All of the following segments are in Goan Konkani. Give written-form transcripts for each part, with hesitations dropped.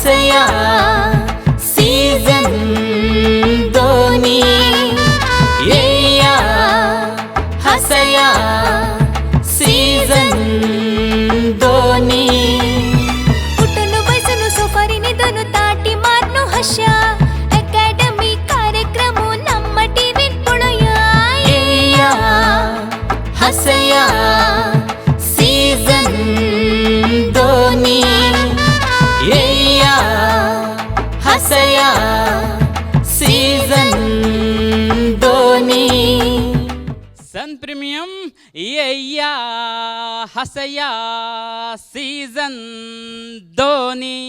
हसया सीझन दोनी. येया हसया सीझन दोनी. उठून बसून सोफारी निदून ताटी मारून हशा अकॅडमी कार्यक्रम ನಮ್ಮ ಟಿವಿ ಪೊಳಯ. येया हसया सीझन दोनी. येया हसया सीझन दोनी. सन प्रीमियम येया हसया सीझन दोनी.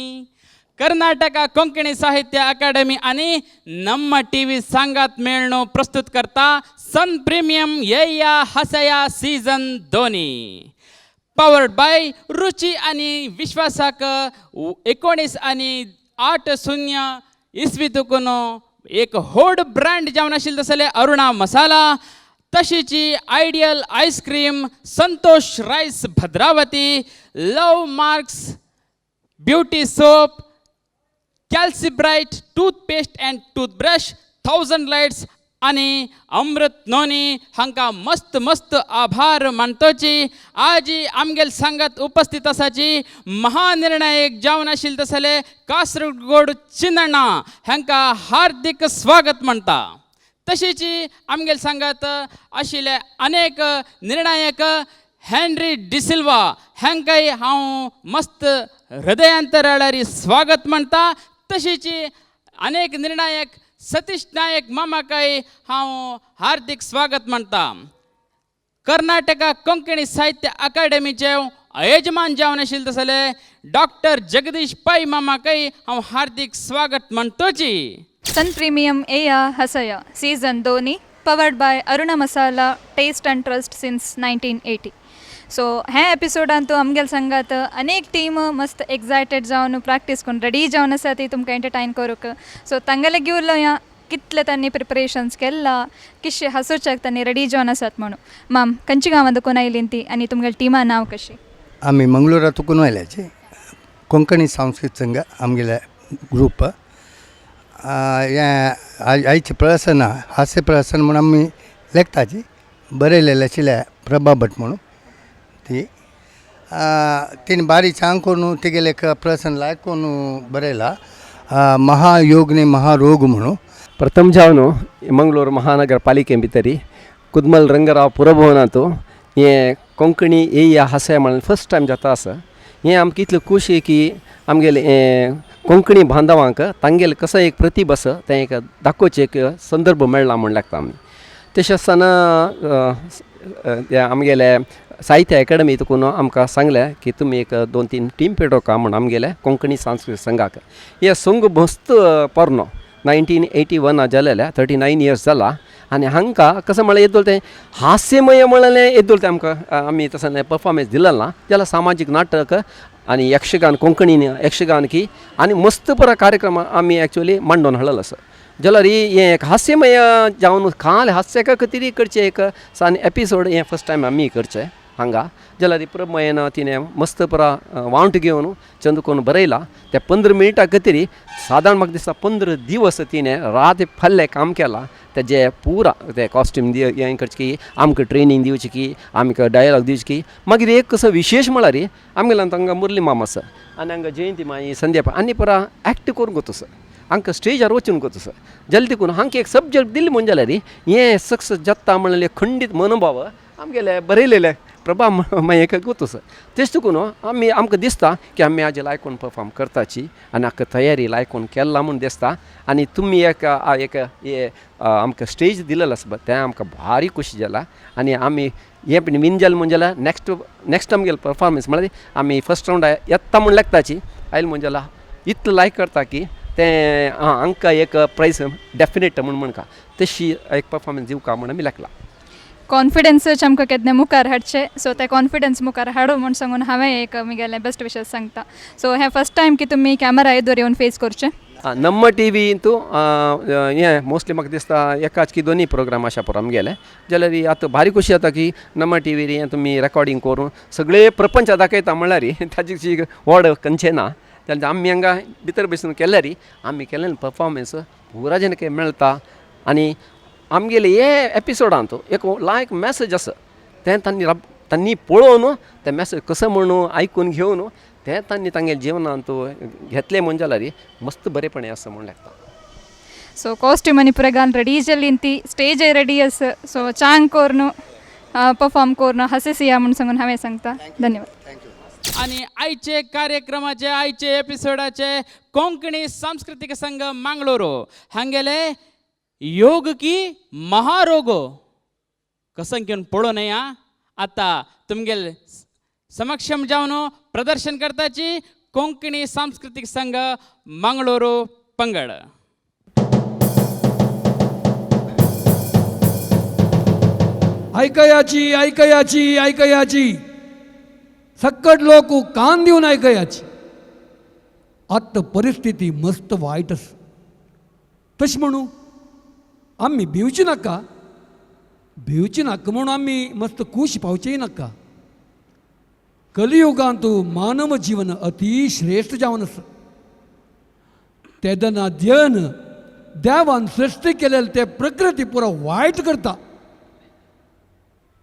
कर्नाटका कोंकणी साहित्य अकादमी आणि ನಮ್ಮ टीव्ही सांगात मेळणो प्रस्तुत करता सन प्रीमियम येया हसया सीझन दोनी, पावर्ड बाय रुची आणि विश्वासाक 19 आणि 8-0 इसवी तुकून एक होड ब्रँड जावन आशिल्लें तसले अरुणा मसाला, तशीची ideal ice cream, Santosh rice Bhadravati, love marks beauty soap, Calcibright toothpaste and toothbrush, thousand lights आणि अमृत नोनी हांकां मस्त मस्त आभार मानतोची. आजी आमगेल सांगात उपस्थित आसाची महानिर्णायक जावन आशिल्ले तसले कासरगोड चिन्नण्णा हांकां हार्दिक स्वागत म्हणटा. तशीची आमगेल सांगात आशिल्ले अनेक निर्णायक हेनरी डिसिल्वा हांकांय हांव मस्त हृदयांतराळारी स्वागत म्हणटा. तशीची अनेक निर्णायक सतीश नायक मामाकाय हांव हार्दिक स्वागत म्हणटा. कर्नाटका कोंकणी साहित्य अकादेमीचे यजमान जावन आशिल्ले तसले डॉक्टर जगदीश पै मामाकय हांव हार्दिक स्वागत म्हणतोची. सन प्रीमियम एया हसया सीझन दोनी, powered by Aruna masala, taste and trust since 1980. So हे एपिसोडान तूं आमगेल संगात अनेक टीम मस्त एक्सायटेड जावन प्रॅक्टीस करून रेडी जावन आसा ती तुमकां एंटरटेन करूंक. सो तांगेले घेवन या कितले तांणी प्रिपरेशन्स केल्ला, कितशे हांसोवच्याक तांणी रेडी जावन आसात म्हणून. माम, खंयच्या गांवांत दुकून आयलीं ती आनी तुमगेले टिमा नांव कशी? आमी मंगळुरा तुकून आयल्याची. कोंकणी सांस्कृतिक संघ आमगेले ग्रूप. हें आयचें प्रहसन, हास्य प्रहसन म्हूण आमी लेखताची बरयलेलें आशिल्लें प्रभा भट म्हणून. ती तिणें बारीक छान करून तिगेलें एक प्रहसन लायक करून बरयलां, महायोग न्ही महारोग म्हणून. प्रथम जावन मंगळूर महानगर पालिके भितरी कुदमल रंगराव पुरभवनांत हें कोंकणी येया हास्य म्हणून फर्स्ट टायम जाता आसा. हें आमकां इतली खुशी की आमगेले हें कोंकणी बांधवांक तांगेले कसो एक प्रतिभा आसा तें एक दाखोवचें एक संदर्भ मेळ्ळा म्हूण लागता आमी. तशें आसतना आमगेले साहित्य अकाडमी तुकून आमकां सांगलें की तुमी एक दोन तीन टीम पेटोवका म्हूण आमगेले कोंकणी सांस्कृतीक संघाक. हे संघ मस्त पोरनो, 1981 जालेले, 39 इयर्स जाला. आनी हांकां कसो म्हळ्यार येदोळ तें हास्यमय म्हणलें येदोळ तें आमकां आमी तसो परफॉर्मन्स दिलें ना जाल्यार सामाजीक नाटक आनी यक्षगान, कोंकणीन यक्षगान की आनी मस्त बरो कार्यक्रम आमी एक्चुअली मांडून हाडलेलो आसा. जाल्यार हें एक हास्यमय जावन खाल हास्यका खातीर करचें एक सान एपिसोड हें फर्स्ट टायम आमी करचें हांगा. जाल्यार प्रमयन तिणें मस्त परा वांट घेवन चंद करून बरयला. त्या 15 मिनटां खातीर सादारण म्हाका दिसता 15 दिवस तिणें रात फाल्लें काम केलां. तेजे पुरा ते कॉस्ट्यूम दी हें करचें की आमकां ट्रेनींग दिवची की आमकां डायलॉग दिवची की. मागीर एक कसो विशेश म्हळ्यार आमगेलो हांगा मुरली मामा आसा आनी हांगा जयंती माई, संध्या आनी पुरा एक्ट करूंक वता सर, हांकां स्टेजार वचून वता सर. जाल्यार देखून हांकां एक सब्जॅक्ट दिले म्हूण जाल्यार हें सक्सेस जाता म्हणलें खंडीत मनोभाव आमगेले बरयलेले प्रभा मायेक गोतो सर. तेच देखून आमी आमकां दिसता की आमी हाजे लायकून परफॉर्म करताची आनी हाका तयारी लायकून केला म्हूण दिसता. आनी तुमी एक एक हे आमकां स्टेज दिलेलो आसा पळय तें आमकां भारी खुशी जाला. आनी आमी हें पण विन जालें म्हूण जाल्यार नॅक्स्ट नॅक्स्ट आमगेले परफॉर्मन्स म्हळ्यार आमी फर्स्ट रावंड येता म्हूण लागताची आयल म्हूण जाल्यार इतलो लायक करता की तें हांकां एक प्रायज डेफिनेट म्हूण म्हणका तशी एक परफॉर्मन्स दिवका म्हूण आमी लागला. कॉन्फिडन्सच आमकां केन्ना मुखार हाडचें. सो ते कॉन्फिडन्स मुखार हाडू म्हूण सांगून हांवें एक म्हगेलें बेस्ट विशस सांगता. सो हें फर्स्ट टायम की तुमी कॅमेरा येदोर येवन फेस करचें? ನಮ್ಮ टी वी हें मोस्टली म्हाका दिसता एकाच की दोनी प्रोग्राम आशा पुरो आमगेले. जाल्यार आतां भारी खुशी जाता की ನಮ್ಮ टी वी हें तुमी रेकॉर्डिंग करून सगळे प्रपंच दाखयता म्हणल्यार ताजी व्हड खंयचें ना. जाल्यार आमी हांगा भितर बसून केल्यार आमी केल्ले परफॉर्मन्स पुरा जनक मेळटा. आनी आमगेले हे एपिसोडांत एक लायक मॅसेज आसा तें तांणी तांणी पळोवन तें मॅसेज कसो म्हणून आयकून घेवन तें तांणी तांगे जिवनांत घेतलें म्हूण जाल्यार मस्त बरेपणी आसा म्हूण लागता. सो कॉस्ट्यूम आनी पुरेगान रेडी जाली, स्टेज रेडी आसा. सो चांग कोरून परफॉर्म करून हसेसिया म्हूण सांगून हांवें सांगता. धन्यवाद. आणि आयचे कार्यक्रमाचे आयचे एपिसोडाचे कोंकणी सांस्कृतिक संघ मांगलोरो हांगेले योग की महारोगो कसं घेवन पळोवं नया आता तुमगेले समक्षम जावन प्रदर्शन करताची कोंकणी सांस्कृतिक संघ मंगळुरू पंगड. ऐकयाची ऐकयाची ऐकयाची सक्कट लोक कान दिवन ऐकयाची. आतां परिस्थिती मस्त वायट आसा. तशें म्हणू आमी भिवची नाका, भिवची नाका म्हणून आमी मस्त खूश पावचेय नाका. कलियुगांत मानव जीवन अति श्रेश्ठ जावन आसा. तेदना ध्यन देवान सृश्टी केलेले ते प्रकृती पुरो वायट करता.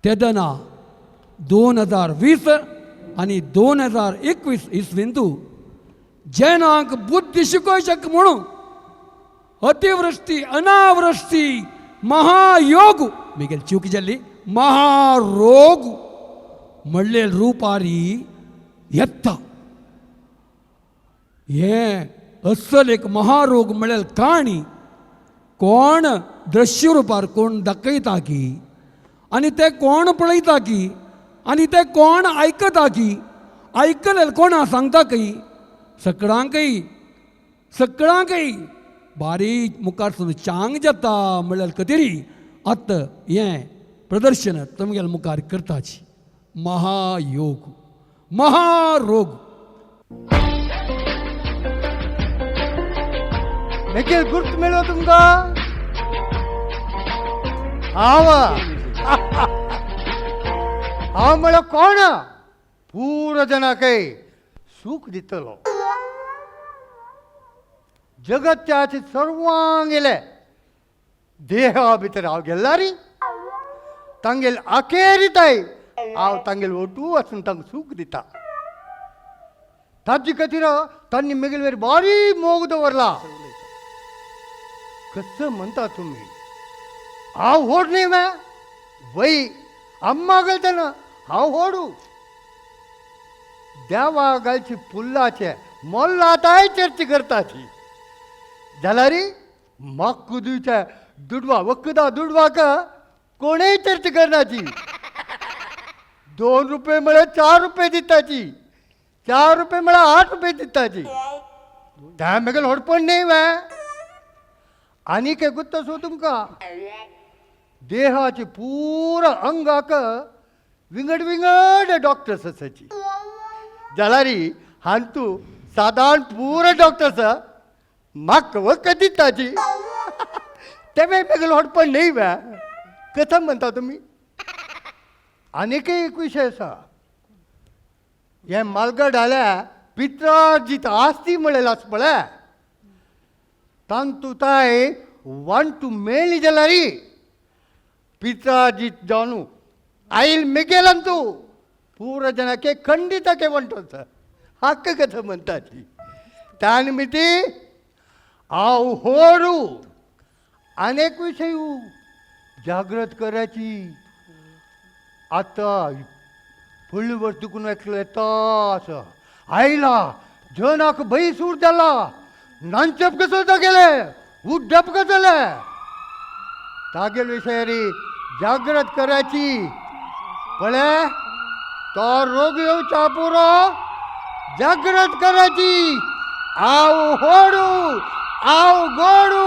तेदना 2020 आनी 2021 इसवींतू जेनाक बुद्धी शिकोवचें म्हणून अतिवृष्टी अनावृष्टी महायोग मिगेल चूक जाल्ली महारोग म्हणले रुपारी येता. हें अस्सल एक महारोग म्हणल्यार काणी कोण दृश्य रुपार कोण दाखयता की आनी ते कोण पळयता की आनी ते कोण आयकता की आयकले कोणा सांगता की सगळ्यांकय सगळ्यांकय बारीक मुखार सून चांग जाता म्हणल्यार कतेरी आतां हें प्रदर्शन तुमगेल्या मुखार करताची. महायोग महारोग. मेगेल गुर्त मेळो तुमकां. हांव हांव म्हळ्यार कोण पुरो जनाकय सूख दितलो. जगत्याचे सर्वांग गेले देहा भितर हांव गेल्ला री तांगेल अखेरीताय हांव तांगेल ओटू वचून तांकां सूख दिता. ताजे खातीर तांणी मेगेल वेर बारी मोग दवरला. कसं म्हणता तुमी हांव होड न्ही मे वय अम्मा घालतना हांव होडू देवा घालची पुल्लाचे मोल्लाताय चर्च करताची जाल्यार म्हाका दिवचे दुडवा वखदां दुडवाक कोणेय चर्च करनाची. 2 रुपये म्हळ्यार 4 रुपये दिताची, 4 रुपये म्हळ्यार 8 रुपये दिताची. त्या मेगेल व्हडपण न्ही वे. आनीक एकूच तसो तुमकां देहाचे पुरा अंगाक विंगड विंगड डॉक्टर्स आसाची. जाल्यार हांतू सादारण पुरा डॉक्टर्स म्हाका वखद दिताची. तें मेगेल व्हडपण न्ही वे. कथं म्हणता तुमी. आनीक एक विशय आसा. हे मालगड आल्या पित्रार्जीत आस्ती म्हणलें आसा पळय तांतू ताय वन टू मेळ्ळी जाल्यार पित्रार्जीत जावन आयल मेगेलान तूं पुरा जनाके खंडिताके म्हणतो हक्क कथं म्हणताची. त्या निमित्ती हांव होडू अनेक विशय जागृत करायची. आतां फुडले वर्स दुखून एकलो येता असो आयला जनाक भंय सूर जाला नानचप कसो गेले उड्डप कसो जालें. तागेल विशयारी जागृत करायची. पळय तो रोग येवचा पुरो जागृत करायची. आव होडू आव गोडू.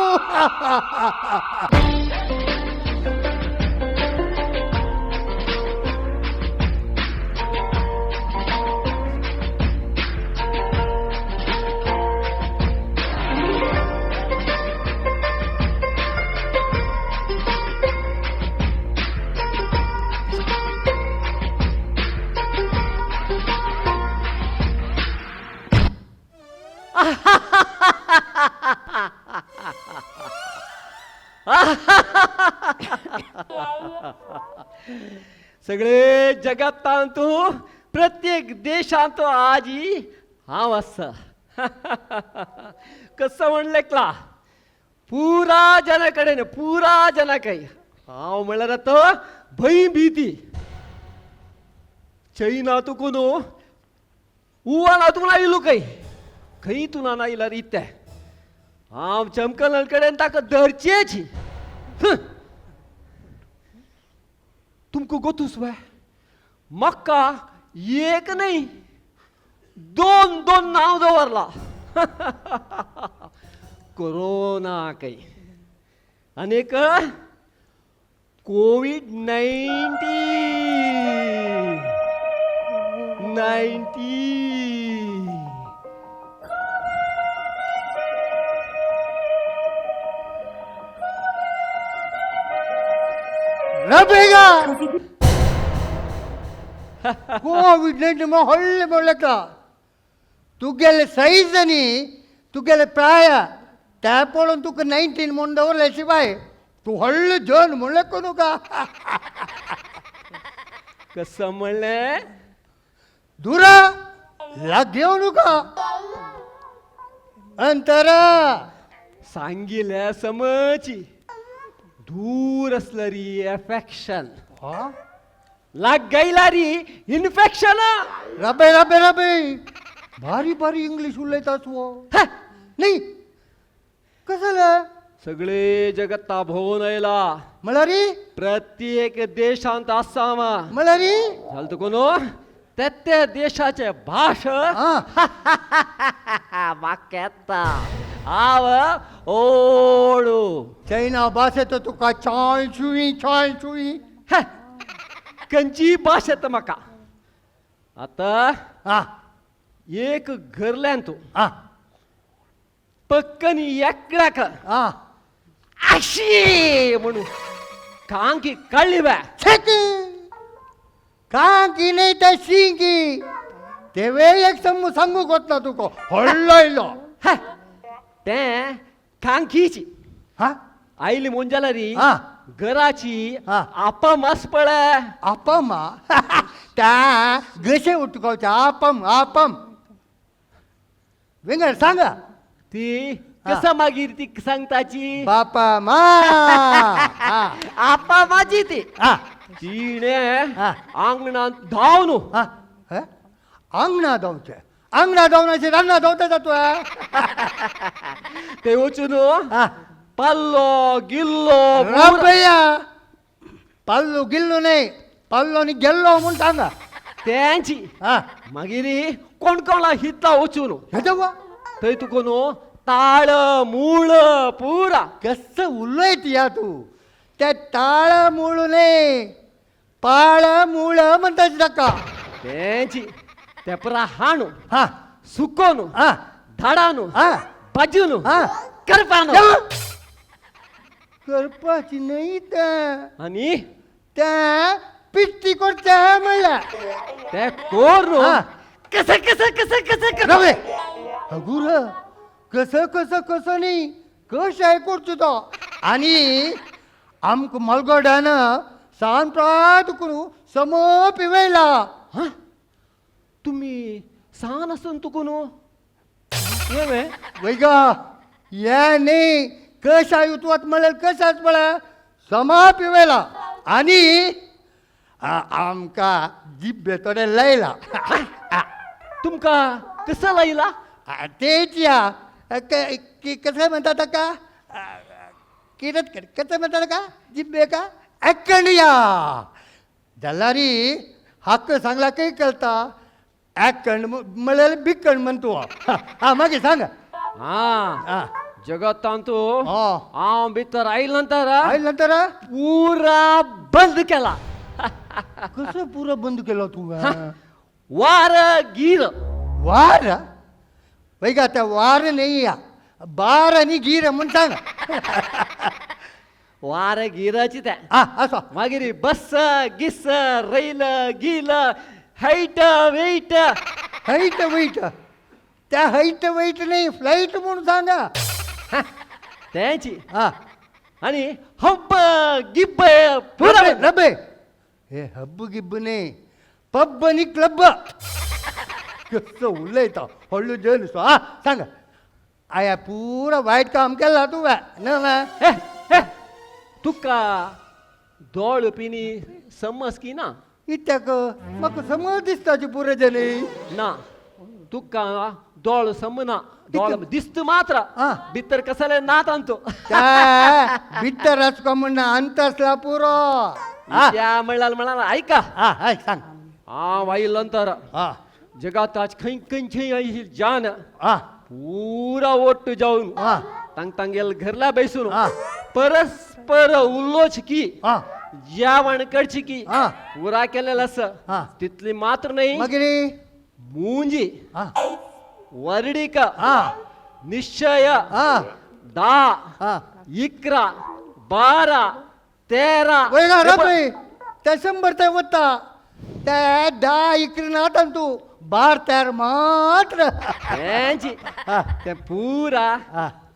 सगळे जगात तू प्रत्येक देशांत आजी हांव आसा. कसं म्हणलें क्ला पुरा जना कडेन पुरा जना काय हांव म्हणल्यार आतां भंय भीती चैना तुका न्हू उवान तुका आयलो खंय खंय तूं ना आयल्यार इत्तें हांव चमकल कडेन ताका धरचेची. तुमकां गोतूस वे म्हाका एक न्हय दोन दोन नांव दवरला. कोरोना खंय आनी एक कोवीड 19 19. रबेगा कोवीड 19 व्हडलें म्हणलें तुगेले सायज आनी तुगेले प्राय त्या पळोवन तुका 19 म्हूण दवरले शिवाय तूं व्हडलें जन म्हणलें करूं का. कसं म्हणलें दुरा लाग घेवं नका अंतरा सांगिले समची दूर असलं री एफेक्शन लाग गैला री इन्फेक्शन. राबे राबे राबे भारी भारी इंग्लिश उलयता तूं. नाही कसं सगळे जगत भोवन आयला म्हळ्यार प्रत्येक देशांत आसा म्हळ्यार झालं तुका न्हू त्या त्या देशाचे भाशा म्हाका येता हांव ओडू चैना भास येता तुका छाय छुई छाय छुई. खंयची भास येता म्हाका. आतां एक घरल्यान तूं पक्कन एकल्याक अशी म्हणून कांकी काडली बा. कांकी न्हय ते शिंकी तेवे एक सांगू कोत्ता तुका व्हडलो येयलो. तें कांकीची आयली म्हूण जाल्यार री घराची आपम आस पळय. आपम त्या गशे उठकावचे आपम आपम विंगड सांगा ती कसं मागीर ती सांगताची बापा मा आपा माझी ती तिणे आंगणात धांव न्हू. आंगणा धांवचे आंगणा धांवनाचे रान्ना धांवता जातो ते वचून पाल्लो गिल्लो राबया पाल्लो गिल्लो न्हय पाल्लो आनी गेल्लो म्हूण सांगा तेंची. मागीर कोण कोणा हितला वचून थंय तुका न्हू ताळ मूळ पुरा कसं उलयत या तूं त्या ताळ मूळ न्हय पाळ मूळ म्हणटात ताका तेंची तेपरा हाणू सुकोन धाडान भाजून करपान करपाची न्हय तें आनी तें पिट्टी करचें म्हणल्यार तें कोर कसं कसं कसं कसं रवे हगूर कसं कसं कसं न्ही कशें करचो तो. आनी आमकां मलगोड्यान सान प्राय करून सम पिवयला. तुमी सान आसून तुका न्हू वय गा ये न्ही कश तुवात म्हणल्यार कश पळय समा पिवयला आनी आमकां जिब्बे थोडे लायला. तुमकां कसं लायला? तेच या कसं म्हणतात ताका कितें कसं म्हणतात ताका जिब्बे का एक्कंड या जाल्यार हक्क सांगला काही कळता एक्कंड म्हणल्यार बिकंड म्हणतो. हा मागीर सांग. हा जगतांत तूं हांव भितर आयल नंतर आयल नंतर पुरा बंद केला. कसं पुरा बंद केला तू? वार गीर वार वय का त्या वार नाही या बार आणि गीर म्हूण सांग. वार गिराची त्या असो मागीर बस गिस रैल गिल हायट वेट हायट वेट त्या हाईट वाईट नाही, फ्लाईट म्हणून सांगा. तेंची. हा. आणि हब्ब गिब्ब पुरा. रबे रबे, हे हब्ब गिब्ब नाही, पब आणि क्लब. कसं उलयता व्हडलो जन. हा, सांगा आया, पुरा वायट काम केला तुवें न वे? हे, हे, तुका दोळ पिनी समज की ना? इत्याक, म्हाका समज दिसता पुरे जनी. ना, तुका दोळ समना, दोळ दिसत मात्र. हा. भितर कसले ना तांचो. त्या भितर आसको म्हण अंतसला पुरो. हा. त्या म्हणला म्हणाला, ऐका. हा, ऐक, सांग. हा वाईल नंतर जगात आज खंय खंयची अशी जान पुरा ओट्टू जाऊन तांग तांगेल घरला बैसून परस्पर उल्लोच की जेवण करची की पुरा केलेलं असं. तिथली मात्र नाही. मागीर? मुंजी, वर्डिक, निश्चय, 10, 11, 12, 13. वय गा रबे, त्या 100 ते वता, त्या 10 11 ना तू बार तेर मात्र. त्यांची ते पुरा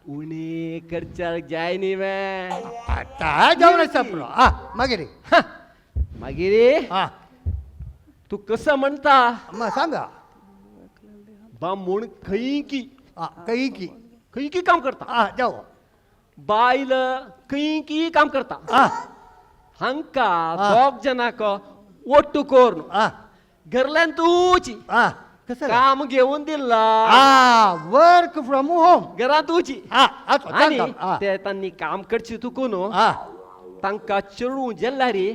उणे करच्याक जाय न्ही वे. आता जावन आसा पुरो. हा, मागीर? मागीर तू कसं म्हणता? मग सांगा. बामूण खंय की हा, खंय की खंय की काम करता. हा, जाऊ. बायल खंय की काम करता. हांका दोग जणांक ओट्टू करून घरल्यान तुची कसं काम घेवन दिला. हा, वर्क फ्रॉम होम. घरात तुची. हा, आसो, आणि सांग, हा. ते तांणी काम करची तुकून तांकां चेडूं जेल्लारी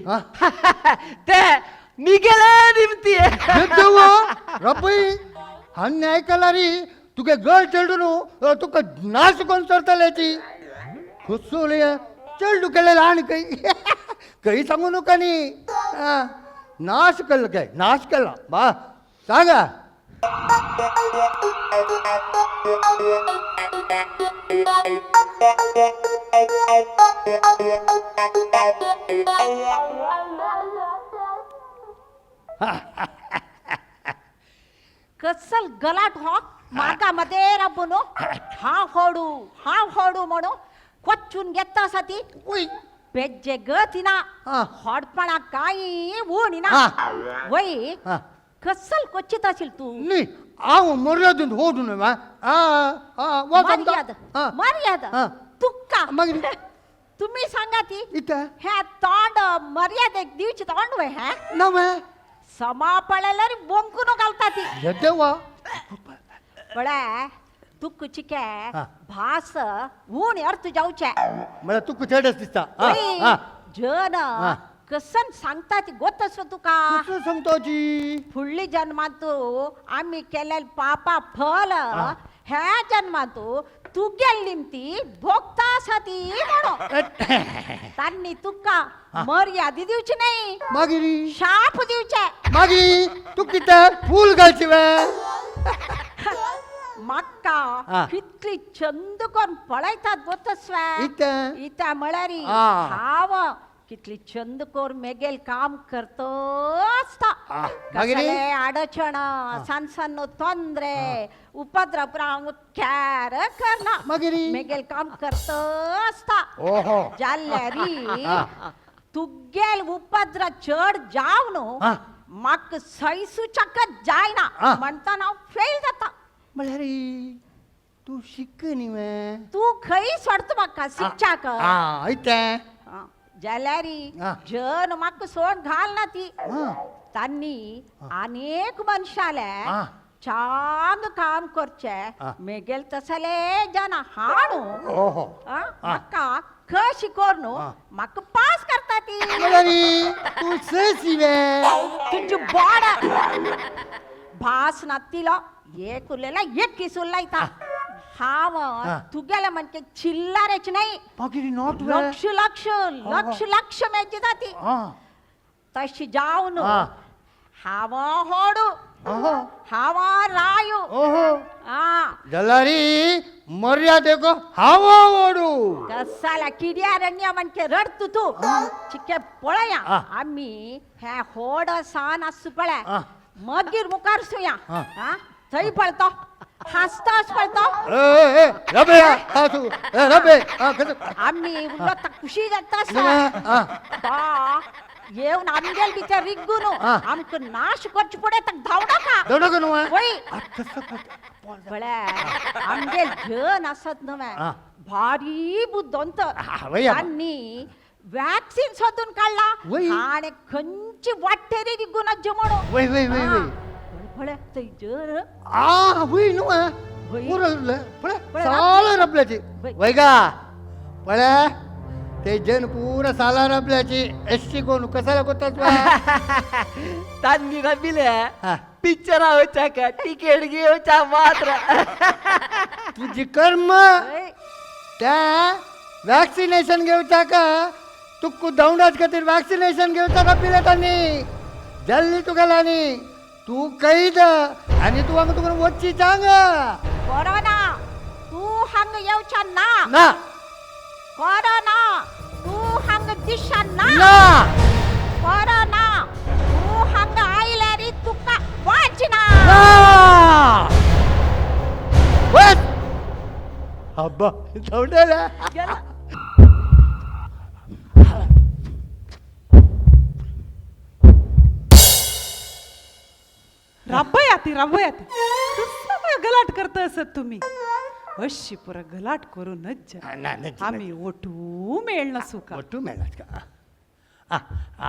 ते निगेले निमती. रब्बी, हान्ने आयकला री, तुगे गळ चेडून तुका नाश कोण सरतले ती खुसूल चेडू केलेलं. आणि काही काही सांगू नका नी. हा, नाश केलं, काय नाश केला बा, सांगा. कसल गलाट हो मार्गामध्ये राबून, हा फोडू हा फोडू म्हणू कोचून घेता ती. उय. पेज्जे गतीना होडपणा काही उणीना. वय, कसल कोचित असेल तू? न्ही, हांव मर्यादून होडू न्हय. हा हा, वा सांगता. मर्याद मर्यादा तुक्का. मागीर? तुम्ही सांगा ती. इत्या? ह्या तोंड मर्यादेक दिवची तोंड वय ह्या? ना वे. समा पळयल्यार बोंकून घालता ती. देवा. पळय, तुक चिके भास ऊन अर्थ जावचे. म्हळ्यार तुका चडच दिसता. वय, जन कसन सांगता ती गोतस तुका? कसं सांगता जी? फुडली जन्मांत आम्ही केलेले पापा फल ह्या जन्मांत तुगेल निमती भोगता आसा ती म्हणून तांणी तुका मर्यादी दिवची नाही. मागीर? शाप दिवचे. मागीर तू कितें फूल घालची वे? म्हाका कितली चंद कोण पळयतात गोतस्वे. इतें? इत्या म्हळ्यार हांव कितली चंद कोर मेगेल काम करतो आसता. मागीर? कसले अडचण, सान सान ತೊಂದ್ರೆ उपद्रव हांव कॅर करना. मागीर? मेगेल काम करतो आसता. ओहो. जाल्यारी तुगेल उपद्र चड जावन म्हाका सैसूच्याक जायना म्हणताना हांव फेल जाता. म्हळ्यार तूं शिक न्ही वे? तूं खंय सोडता म्हाका शिकच्याक? आं, इतें. जाल्यारी जन म्हाका सोड घाल ना ती. तांणी अनेक मनशाले चांग काम करचे मेगेल तसले जन हाणू म्हाका कशी करून म्हाका पास करता ती. म्हळ्यार तूं ससी वे? तुजी बोड भास नातिलो एक उरलेला एक किस उरलायता. हांव तुगेले म्हणजे चिल्लारेच नाही. मागीर not way? लक्ष लक्ष लक्ष लक्ष मेजी जाती. तशी जावन हांव होडू, हांव रायू. ओहो. जाल्यारी मर्यादेक हांव ओडू. कसाला किड्यारण्य म्हणजे रडतू तू चिके. पळया, आमी हे होड सान आसू पळय, मागीर मुखार सुया. थंय पळतो. हांसता पळय तो. ए ए रबे हा तू ए रबे हा कसं आम्ही उरलो खुशी जाता हा. बा येवन आमगेल भितर रिग्गून हा. आमकां नाश करचे फुडें ताका धांवडाका. धांवडाका न्हू? वय पळय आमगेल जन आसत न्हय हा. भारी बुद्दोंत. हा, वय आबा. तांणी वॅक्सिन सोदून काडला वय. आनी खंयची वाटेरी रिग्गून आसचे म्हणून. वय वय वय वय. पळय थंय जन आ वय न्हू. वय. पुरो पळय पळय, साला रबल्याची. वय. वय गा पळय ते जन पुरा साला रबल्याची एस टी कोण कसाला कोताच. तांनी रबिले हा. पिक्चर वयचा का तिकेट घेवचा मात्र. तुझी कर्म वय. त्या वॅक्सिनेशन घेवचा का तुक्कू दौंडाच खातीर वॅक्सिनेशन घेवचा रबिले तांणी जल्ली तुगेल्यानी तू कैद आनी तूं हांगा तुका वच्ची चांग. कोरोना तूं हांगा येवच्या ना. ना. कोरोना तूं हांगा दिशा ना. ना. कोरोना तूं हांगा आयल्यार तुका वाचना. ना. बस अब्बा दौंडेला. राबयाती राबयाती कसं गलाट करत असत तुम्ही अशी पुरा गलाट करू नज्ज. ना, नज्ज, आम्ही ओटू मेळना सुका. ಒಟ್ಟು मेळत का आ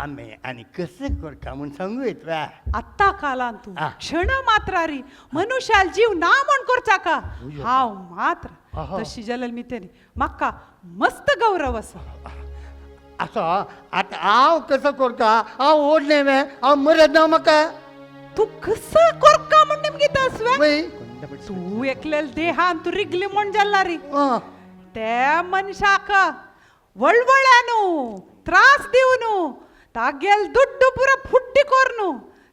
आमे आनी कसं करका म्हूण सांगू येत वा. आत्ता कालान तू आ. क्षण मात्रारी मनुष्याल जीव ना म्हण करचा का हाव मात्र. आहा. तशी जलल मी तेनी माका मस्त गौरव असा. असो आतां हांव कसो करता हांव ओड न्ही वे हांव मरत ना म्हाका. तू कसं कोरका म्हण निमगीत आसवे. वय. तू एकलेल देहान तू रिगली म्हण जाल्ला री. आं. त्या मनशाक वळवळ्यानु त्रास दिवनु तागेल दुड्डू पुरा फुड्डी कोरनु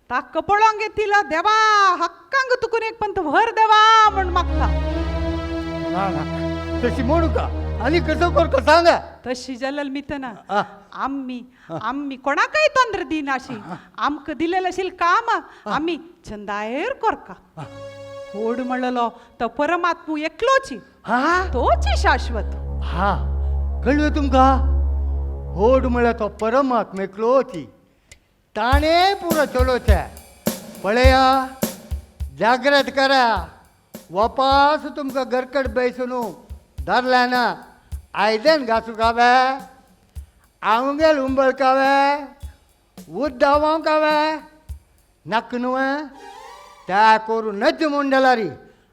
ताका पळोवंक येतिला देवा हक्कांग तुकून एक पंत व्हर देवा म्हण मागता. ना ना तशी म्हणू का आनी कसो करता सांगा. तशी जलल मितना आ. आम्ही आम्ही कोणाकय तोंद्र दिनाशी आमकां दिलेलें आशिल्लें काम आमी चंदायर कोरका. होड म्हणलो तो परमात्मू एकलोची हा तोची शाश्वत. हा कळ्ळें तुमकां होड म्हळ्यार तो परमात्मा एकलोची ताणें पुरो चलोवचें. पळया जाग्रत करा वापास तुमकां घरकट बैसून धरलें ना आयदन घासूंक हांवे आंगेल उंबळकावे उद्दावांक हांवे नाक न्हू त्या करूं नज म्हूण जाल्यार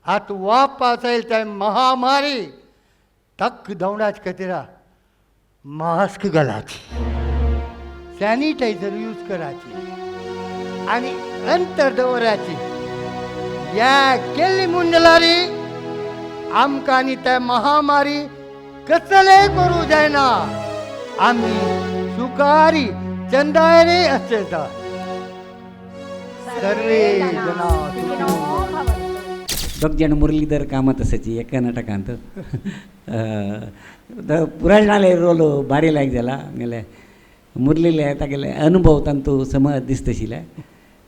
आतां वापास आयल ते महामारी तक दवणाच खातीर मास्क घालाची सॅनिटायझर यूज करायची आनी अंतर दवराची. या केल्ली म्हूण जाल्यार आमकां आनी त्या महामारी कसलें करूं जायना. आमी सुकारी चंदायरे आसचे. सर्वे जना सुखिनो भवन्तु. दोग जाण मुरलीधर कामत आसाची एका नाटकांत पुराय रोल भारी लायक जाला. आमगेले मुरलीले तागेले अनुभव तांतू समज दिसता आशिल्ले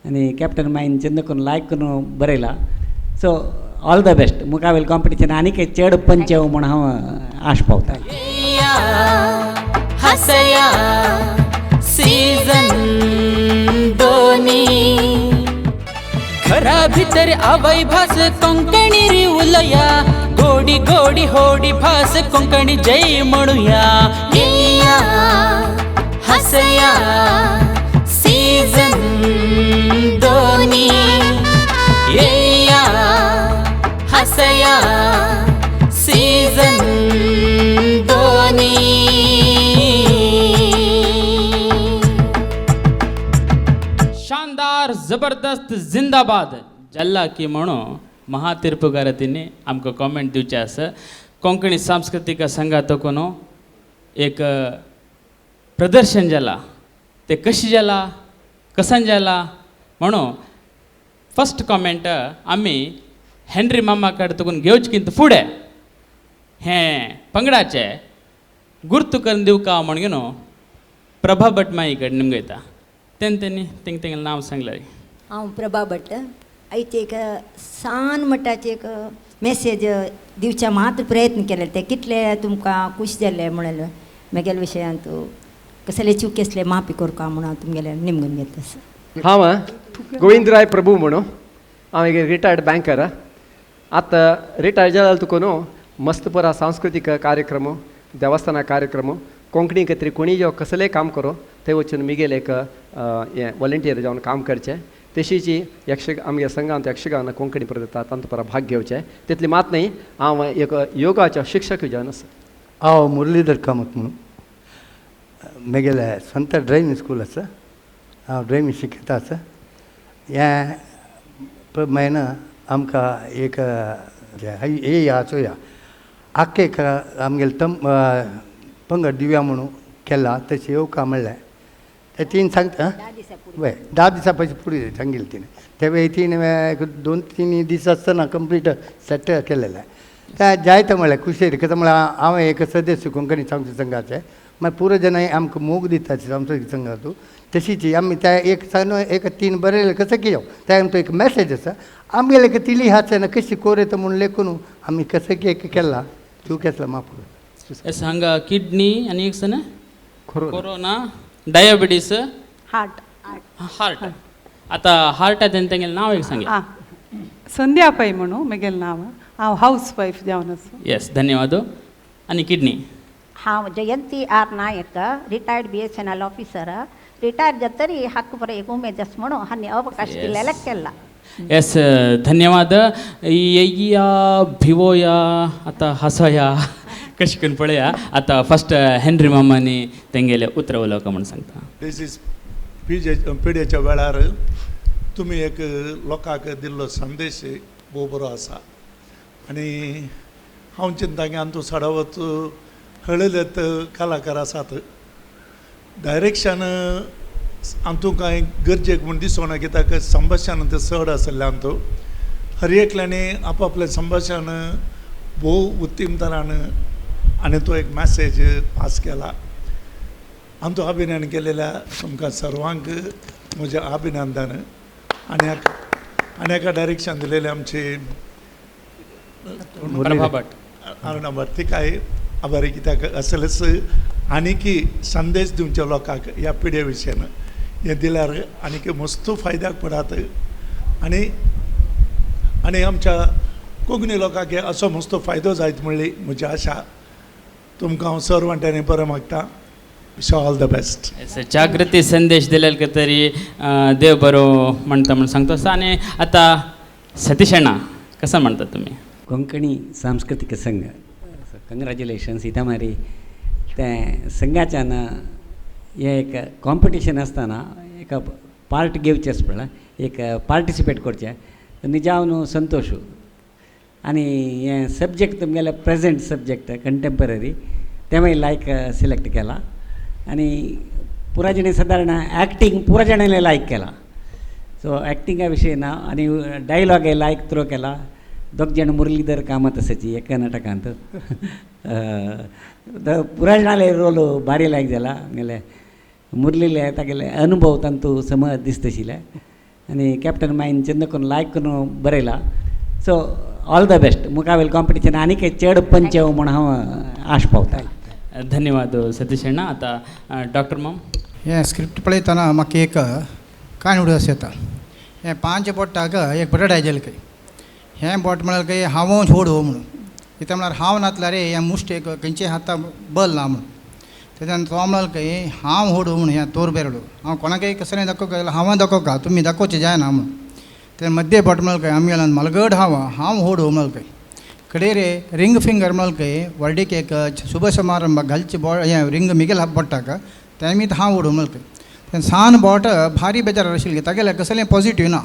आनी कॅप्टन मायन चंद करून लायक करून बरयला. So all the best. मुखावेल कॉम्पिटिशन आनीक चड पंच येवं म्हूण हांव आश पावता. हसया सीझन दोनी घरा भितर आवय भास कोंकणी री उलया गोडी गोडी होडी भास कोंकणी जय म्हणूया. येया हसया सीझन दोनी येया हसया सीझन दोनी. शानदार जबरदस्त जिंदाबाद जल्ला की म्हणून महातीर्पुगारतींनी आमकां कॉमेंट दिवचे आसा. कोंकणी सांस्कृतीक संघातकून एक प्रदर्शन जाला ते कशें जाला कसान जाला म्हणून फर्स्ट कॉमेंट आमी हेनरी मामा कडेन तुकून घेवचे कितें फुडें हें पंगडाचें गुर्तू करून दिवका म्हणून न्हू प्रभा भट माई कडेन निमगयता तेन्ना तेणी तेंगे तेंगे नांव सांगलें. हांव प्रभा भट आयचे एक सान मटाचे एक मेसेज दिवच्या मात्र प्रयत्न केले ते कितले तुमकां खूश जाले म्हणून म्हगेल्या विशयांत कसले चूक आसले माफी करका म्हणून हांव तुमगेले निमगून घेता सर. हांव गोविंदराय प्रभू म्हणून हांव एक रिटायर्ड बँकर. आतां रिटायर्ड जाल्यार तुका न्हू मस्त पुरा सांस्कृतीक कार्यक्रम, देवस्थाना कार्यक्रम, कोंकणी खातीर कोणी जो कसलें काम करो थंय वचून मिगेल एक हें वॉलंटियर जावन काम करचें. तशीच यक्ष आमगे संघांत यक्षगान कोंकणी परत तांतूत परा भाग घेवचें. तितलें मात न्हय, हांव एक योगाचो शिक्षक जावन आसा. हांव मुरलीधर कामत म्हणून म्हगेलें स्वता ड्रायवींग स्कूल आसा. हांव ड्रायवींग शिकयता आसा. हें म्हयनो आमकां एक हे चोया आख्खे एक आमगेले तम पंगड दिवया म्हणून केला तशें येवका म्हणलें ते तीन सांगता वय 10 दिसां पयलीं फुडें सांगिल्लें तिणें. ते वेळ तीन एक 2-3 दीस आसतना कंप्लीट सेट केलेलें. ते जायते म्हणलें खुशी कित्याक म्हळ्यार हांव एक सदस्य कोंकणी सांस्कृतीक संघाचे मागीर पुरो जाणां आमकां मोग दिता सांस्कृतीक संघातू. तशीच आमी त्या एक सान एक 3 बरयलें कसं कितें ते आमचो एक मॅसेज आसा आमगेले एक तिली हाचें कशी कोर येता म्हूण लेखून आमी कसं की एक केला चूक आसला माफ. एस हांगा किडनी आनी एक सन कोरोना, डायबिटीस, हार्ट हार्ट. आतां हार्ट तें तेंगेलें नांव एक सांगे. संध्या पै म्हणून म्हगेलें नांव. हांव हावस वायफ जावन आसा. येस, धन्यवाद. आनी किडनी. हांव Jayanti R Naik, retired BSNL officer. Retire जातरी हक्क बरो एक उमेद आसा म्हणून हांणी अवकाश दिल्लेले केला. येस, धन्यवाद. येया भिवोया आतां हासोया कशें करून पळया. आतां फस्ट हेनरी मामांनी तेंगेलें उतरां उलोवका म्हूण सांगता. डिसीज पिजे पिडेच्या वेळार तुमी एक लोकांक दिल्लो संदेश भोव बरो आसा. आनी हांव चिंता की आमचो सडावत हळलेत कलाकार आसात. डायरेक्शन आमतूं कांय गरजेक म्हूण दिसना कित्याक संभाशण तें चड आशिल्लें आमतूं. हर एकल्यांनी आपआपलें संभाशण भोव उत्तम तरान आनी तो एक मॅसेज पास केला. आमचो अभिनयन केलेल्या तुमकां सर्वांक म्हजें अभिनंदन. आनी आनी एका डायरेक्शन दिलेलें आमचे प्रभा भट, अरुणा भट, तिकाय आभारी कित्याक असलेच आनीकी संदेश दिवचे लोकांक ह्या पिडे विशयान हें दिल्यार आनीक मस्त फायद्याक पडात. आनी आनी आमच्या कोंकणी लोकांक असो मस्त फायदो जायत म्हणली म्हजी आशा. तुमकां हांव सर वांट्यांनी बरें मागता. Wish all the best. जागृती संदेश दिलेले तरी देव बरो म्हणटा म्हूण सांगता आसा. आनी आतां सतीश अण्णा कसो म्हणटा तुमी? कोंकणी सांस्कृतीक संघ कंग्रेच्युलेशन्स. इतामारी तें संघाच्यान हें एक कॉम्पिटिशन आसतना एक पार्ट घेवचें पडला, एक पार्टिसिपेट करचें निजावन संतोश. आनी हें सब्जेक्ट तुमगेलें प्रेजेंट सब्जेक्ट कंटेम्पररी तें मागीर लायक सिलेक्ट केला. आनी पुरा जाणें सादारण एक्टींग पुरा जाणांनी लायक केला. सो एक्टिंगा विशय ना. आनी डायलॉग लायक थ्रो केला. दोग जाण मुरलीधर कामत आसाची एका नाटकांत पुरा जाणाले रोल भारी लायक जाला. आमगेले मुरलीले तागेले अनुभव तांतू समज दिसता आशिल्लें. आनी कॅप्टन मायन चंद करून लायक करून बरयला. So all the best. मुखावेल कॉम्पिटिशन आनीक चड पंच येवं म्हूण हांव आश पावता. धन्यवाद सतीश अण्णा. आतां डॉक्टर माम. हें स्क्रिप्ट पळयतना म्हाका एक कांय उडस येता. हें 5 बोटाक एक बटाट जालें खंय. हें बोट म्हळ्यार खंय हांव होड हो म्हणून कित्याक म्हळ्यार हांव नातल्यार हें मुश्ट एक खंयचे हाता बल ना म्हणून. तेन्ना तो म्हळ्यार खंय हांव होड हो म्हणून हें तोर बेरडो हांव कोणाकय कसलें दाखोवंक जाल्यार हांव दाखोवंक तुमी दाखोवचें जायना म्हणून. ते मध्य बोट म्हळ्यार खंय आमगेल्यान मलगड हांव हांव होड हो म्हळ्यार खंय कडेरे रिंग फिंगर म्हळ्यार खंय व्हडीक एक शुभ समारंभाक घालचे बो हें रिंग मिगेल बोटाक तेमी हांव होड म्हळ्यार खंय. सान बोट भारी बेजार आशिल्लें तागेलें कसलें पॉजिटीव ना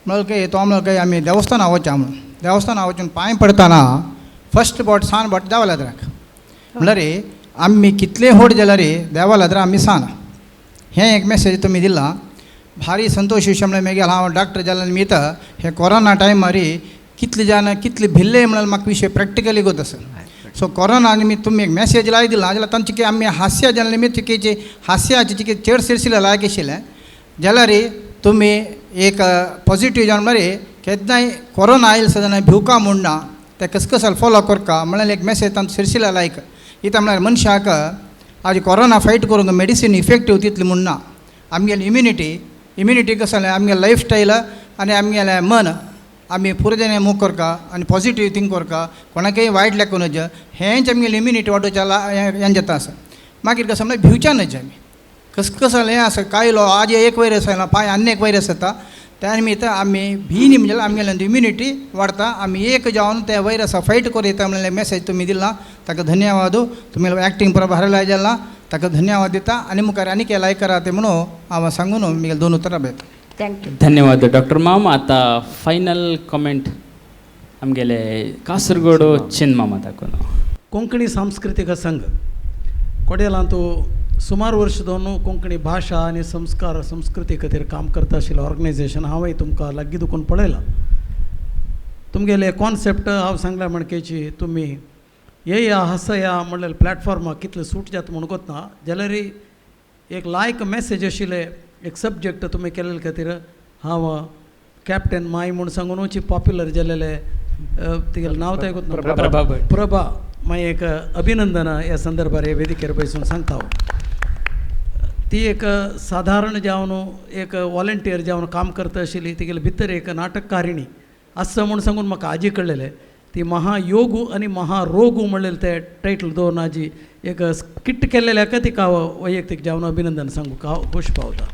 म्हळ्यार खंय तो म्हळ्यार खंय आमी देवस्थाना वचया म्हणून देवस्थाना वचून पांय पडतना फस्ट बोट सान बोट देवालाद्राक म्हळ्यार आमी कितले होड जाल्यार देवालाद्रा आमी सान. हें एक मॅसेज तुमी दिला भारी संतोश विशय म्हळ्यार मागीर हांव डॉक्टर जाल्या निमित्त हे कोरोना टायमार कितले जाण कितले भिल्ले म्हळ्यार म्हाका विशय प्रॅक्टिकली गोत आसा. सो कोरोना निमित्त तुमी एक मॅसेज लाय दिला जाल्यार तांचे आमी हास्य जाल्या निमित्त चिकेचे हास्याचे चिके चड सिरसिले लायक आशिल्लें जाल्यार तुमी एक पॉजिटीव जावन म्हळ्यार केन्नाय कोरोना आयले सुद्दां भिवका म्हूण ना ते कस कसल फॉलो करका म्हळ्यार एक मॅसेज तांचो सिरसिला लायक इता म्हळ्यार मनशाक आज कोरोना फायट करूंक मेडिसीन इफेक्टीव तितली म्हूण ना. आमगेली इम्युनिटी कसं आमगे लायफ स्टायल आनी आमगेलें मन आमी पुरो मूव करका आनी पॉजिटीव थिंक करका कोणाकय वायट लेखूं नज हेंच आमगेली इम्युनिटी वाडोवच्या हें जाता आसा. मागीर कसं म्हळ्यार भिवच्या नज आमी कस कसं हें आसा कायलो आज एक वायरस आयला पांय आनी एक वायरस येता त्या निमित्त आमी भिनी म्हणजे आमगेले इम्युनिटी वाडता आमी एक जावन त्या वायरसा फायट करूं येता म्हणलें मॅसेज तुमी दिला ताका धन्यवाद. तुमी एक्टींग पुरो भारी जाला ताका धन्यवाद दिता आनी मुखार आनी लायक करा ते म्हणून हांव सांगून म्हगेले दोन उतरां बरयता. Thank you. धन्यवाद डॉक्टर माम. आतां फायनल कमेंट आमगेले कासरगोड चिन मामा दाखोवन. कोंकणी सांस्कृतीक संघ कोडेलांतू सुमार वर्ष दोन कोंकणी भाशा आनी संस्कार संस्कृती खातीर काम करता आशिल्लें ऑर्गनायझेशन हांवूय तुमकां लागीं दुखून पळयलां. तुमगेले कॉन्सेप्ट हांव सांगला म्हणकेची तुमी येया हसया म्हणलें प्लॅटफॉर्माक कितलें सूट जाता म्हूण कोतना जाल्यार एक लायक मॅसेज आशिल्लें एक सब्जेक्ट तुमी केल्ले खातीर हांव कॅप्टन माय म्हूण सांगूनची पॉप्युलर जालेले तिगेलें नांव तें प्रभा प्रभा मागीर एक अभिनंदन ह्या संदर्भार हे वेदिकेर बसून सांगता हांव. ती एक सादारण जावन एक वॉलंटियर जावन काम करता आशिल्ली तिगेले भितर एक नाटककारिणी आसा म्हूण सांगून म्हाका आजी कळ्ळेलें. ती महायोगू आनी महारोगू म्हणलेले ते टायटल दवरून आजी एक स्किट केल्लेले तिका वैयक्तीक जावन अभिनंदन सांगूंक हांव खूश पावता.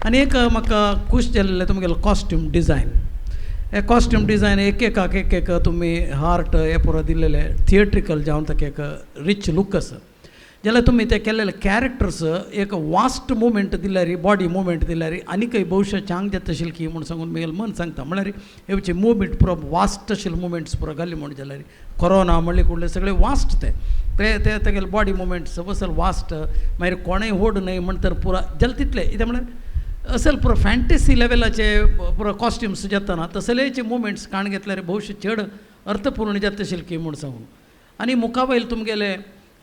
आनी एक म्हाका खूश जाल्लें तुमगेलो कॉस्ट्यूम डिजायन. हे कॉस्ट्यूम डिजायन एक एकाक एक एक तुमी हार्ट हे पुरो दिल्लेले थिएट्रिकल जावन ताका एक रिच लूक आसा. जाल्यार तुमी ते केल्लेले कॅरेक्टर्स एक वास्ट मुवमेंट दिल्यार बॉडी मुवमेंट दिल्यार आनीकय भविश्य चांग जाता आशिल्लें की म्हूण सांगून म्हगेलें मन सांगता. म्हळ्यार हेवचे मुवमेंट पुरो वास्ट आशिल्ले मुवमेंट्स पुरो घाली म्हूण जाल्यार कोरोना म्हणले कुडले सगळे वास्ट ते ते ते तेगेले बॉडी मुवमेंट्स असल वास्ट मागीर कोणूय व्हड न्हय म्हणटर पुरो जाल्यार तितले कितें म्हळ्यार असल पुरो फॅन्टसी लेवलाचे पुरो कॉस्ट्युम्स जातना तसलेचे मुवमेंट्स काण घेतल्यार भविश्य चड अर्थपूर्ण जाता आशिल्लें की म्हूण सांगून. आनी मुखा वयले तुमगेले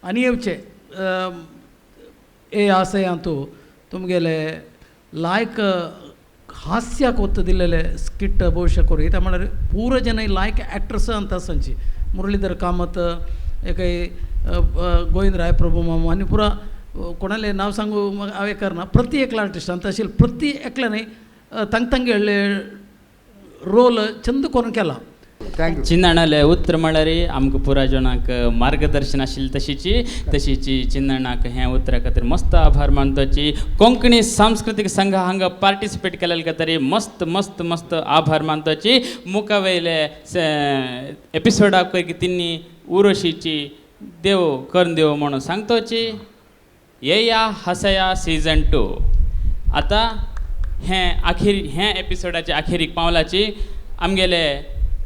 आनी येवचे ए आसयांतू तुमगेले लायक हास्याक ಒತ್ತು दिलेले स्किट भविश्य करूं कित्याक म्हळ्यार पुरो जन लायक एक्टर्स अंत आसांची मुरलीधर कामत एकय गोविंद राय प्रभू मामू आनी पुरा कोणाले नांव सांगू हांवें करना प्रति एकलो आर्टिस्ट अंत आशिल्ले प्रति एकल्यान तांग तांगेले रोल चंद करून केला. चिन्नाणाले उत्र म्हळ्यार आमकां पुरा जणांक मार्गदर्शन आशिल्लें तशीची तशीची चिन्नाणाक हें उतरा खातीर मस्त आभार मानताची. कोंकणी सांस्कृतीक संघ हांगा पार्टिसिपेट केल्ले खातीर मस्त मस्त मस्त आभार मानताची. मुखा वयले एपिसोडाक तिन्नी उरोशीची देव करून देव म्हणून सांगतोची. येया हसया सीजन 2 आतां हें आखेर हें एपिसोडाचे आखेरीक पावलाची आमगेले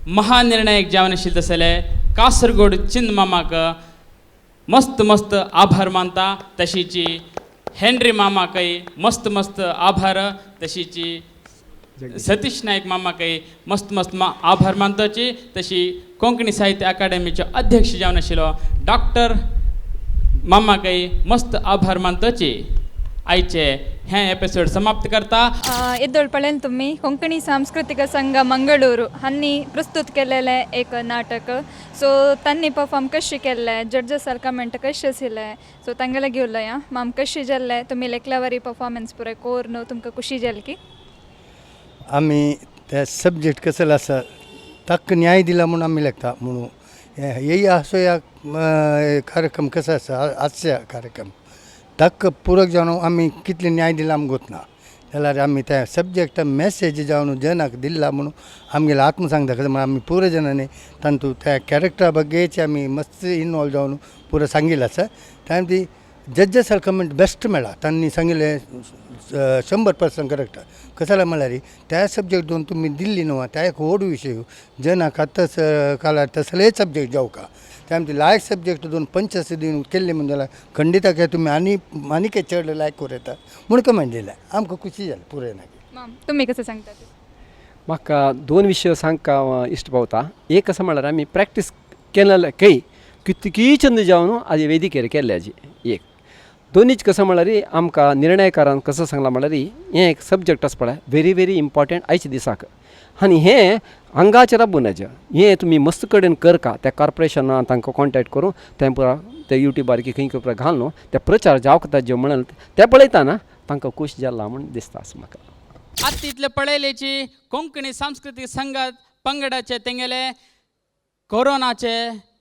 महानिर्णायक जावन आशिल्ले तसले कासरगोड चिन्न मामाक मस्त मस्त आभार मानता. तशीची हेनरी मामाकय मस्त मस्त आभार. तशीची सतीश नायक मामाकय मस्त मस्त आभार मानताची. तशी कोंकणी साहित्य अकादेमीचो अध्यक्ष जावन आशिल्लो डॉक्टर मामाकय मस्त आभार मानताची. आयचे हें एपिसोड समाप्त करता. येदोळ पळयन तुमी कोंकणी सांस्कृतीक संघ मंगळूर हांणी प्रस्तुत केलेलें एक नाटक. सो तांणी परफॉर्म कशें केल्लें जड्जसार कमेंट कशें आशिल्लें सो तांगेले घेवया माम कशें जाल्लें तुमी लेखल्यावरी परफॉर्मन्स पुराय कोर तुमकां खुशी जाली की आमी ते सब्जेक्ट कसलो आसा ताका न्याय दिला म्हूण आमी लेखता म्हणून हे असो ह्या कार्यक्रम कसो आसा हास्य कार्यक्रम ताका पुरक जावन आमी कितले न्याय दिला आमकां गोतना जाल्यार आमी त्या सब्जेक्ट मॅसेज जावन जनाक दिल्ला म्हणून आमगेले आत्म सांगता कित्याक आमी पुरो जणांनी तांतू त्या कॅरेक्टरा बग्गेचे आमी मस्त इनवॉल्व जावन पुरो सांगिल्लें आसा. त्या ती जज्जसार कमेंट बेस्ट मेळ्ळा तांणी सांगिल्लें 100% करेक्ट. कसाला म्हळ्यार त्या सब्जेक्ट दोन तुमी दिल्ली न्हू त्या एक व्हड विशय जनाक आतांच काळार तसलेय सब्जेक्ट जावका त्या आमची लायक सब्जेक्ट दोन पंचस दिवन केल्ले म्हूण जाल्यार खंडीत तुमी आनी आनी चड लायक करूं येता म्हूण कमेंट दिल्या आमकां खुशी जाली पुराय नाकी. तुमी कशें सांगता? म्हाका दोन विशय सांगका इश्ट पावता. एक आसा म्हळ्यार आमी प्रॅक्टीस केलेले कय कितकी चंद जावन आज वेदिकेर केल्ले हाजी एक. दोनीच कसो म्हळ्यार आमकां निर्णयकारान कसो सांगलां म्हळ्यार हें एक सब्जॅक्ट आसा पळय व्हेरी व्हेरी इम्पॉर्टंट आयच्या दिसाक आनी हें हांगाचेर राबूं नज, हें तुमी मस्त कडेन करका त्या कॉर्पोरेशनान तांकां कॉन्टॅक्ट करून तें पुरा ते युट्यूबार की खंय खंय घाल न्हू ते प्रचार जावंक जे म्हणून ते पळयतना तांकां खूश जाला म्हूण दिसता आसा म्हाका. आतां इतले पळयलेची कोंकणी सांस्कृतीक संघात पंगडाचे तेंगेले कोरोनाचे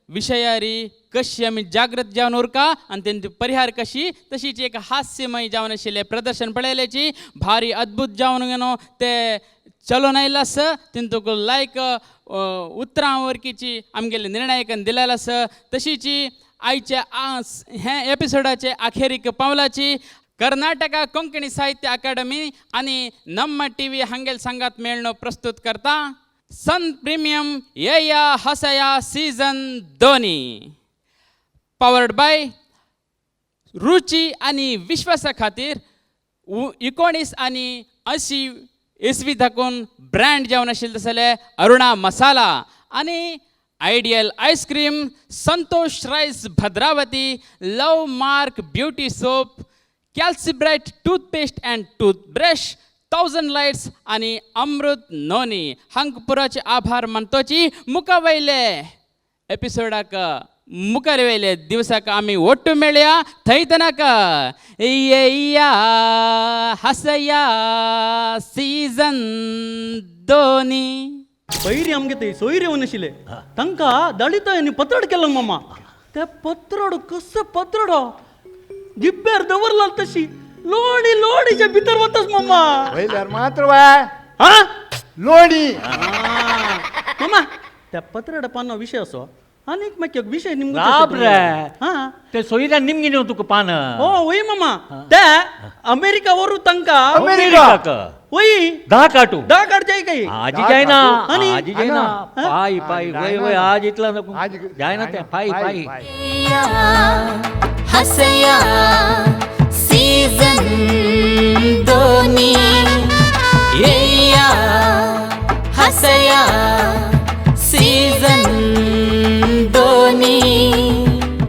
विशयारी कशी आमी जागृत जावन उरका आनी तेंची परिहार कशी तशीच एक हास्यमय जावन आशिल्लें प्रदर्शन पळयल्याची भारी अद्भुत जावन न्हू ते चलोवन आयिल्लो आसा. तितूंक लायक उतरां वरकीची आमगेले निर्णायकान दिलेलो आसा. तशीची आयच्या हे एपिसोडाचे आखेरीक पावलाची कर्नाटका कोंकणी साहित्य अकादमी आनी नम्मा टी व्ही हांगेल सांगात मेळणो प्रस्तुत करता सन प्रिमियम येया हसया सीझन 2 पावर्ड बाय रुची आनी विश्वासा खातीर 19 आनी 80 इसवी दाखोवन ब्रँड जावन आशिल्लें तसले अरुणा मसाला आनी ideal ice cream, Santosh rice Bhadravati, love mark beauty soap, Calcibright toothpaste and toothbrush, thousand lights आनी अमृत नोनी हांक पुराचे आभार मानतोची. मुखा वयले एपिसोडाक मुखार वयले दिवसाक आमी ಒಟ್ಟು मेळया थंय तनक येया हसया सीझन 2. पयरी आमगे थंय सोयरे येवन आशिल्ले तांकां दळित आनी पत्रड केलो मामा. ते पत्रड कसो पत्रडो जिब्बेर दवरला तशी लोडी लोडीच्या भितर वतास मामा. वयल्यार मात्र वाय हा लोडी मामा. त्या पत्रड पाना विशय असो आनीक मागीर विशय निमगो रे ते सोयऱ्यान निमगी न्हू तुका पान. हो वय मामा ते अमेरिका वरू तांकां अमेरिका वय 10 काटू 10 काट जाय काही आजी जायना आजी जायना पाय पाय वय वय आज इतला नको जायना ते पाय पाय. हसया सीझन 2 येया हसया.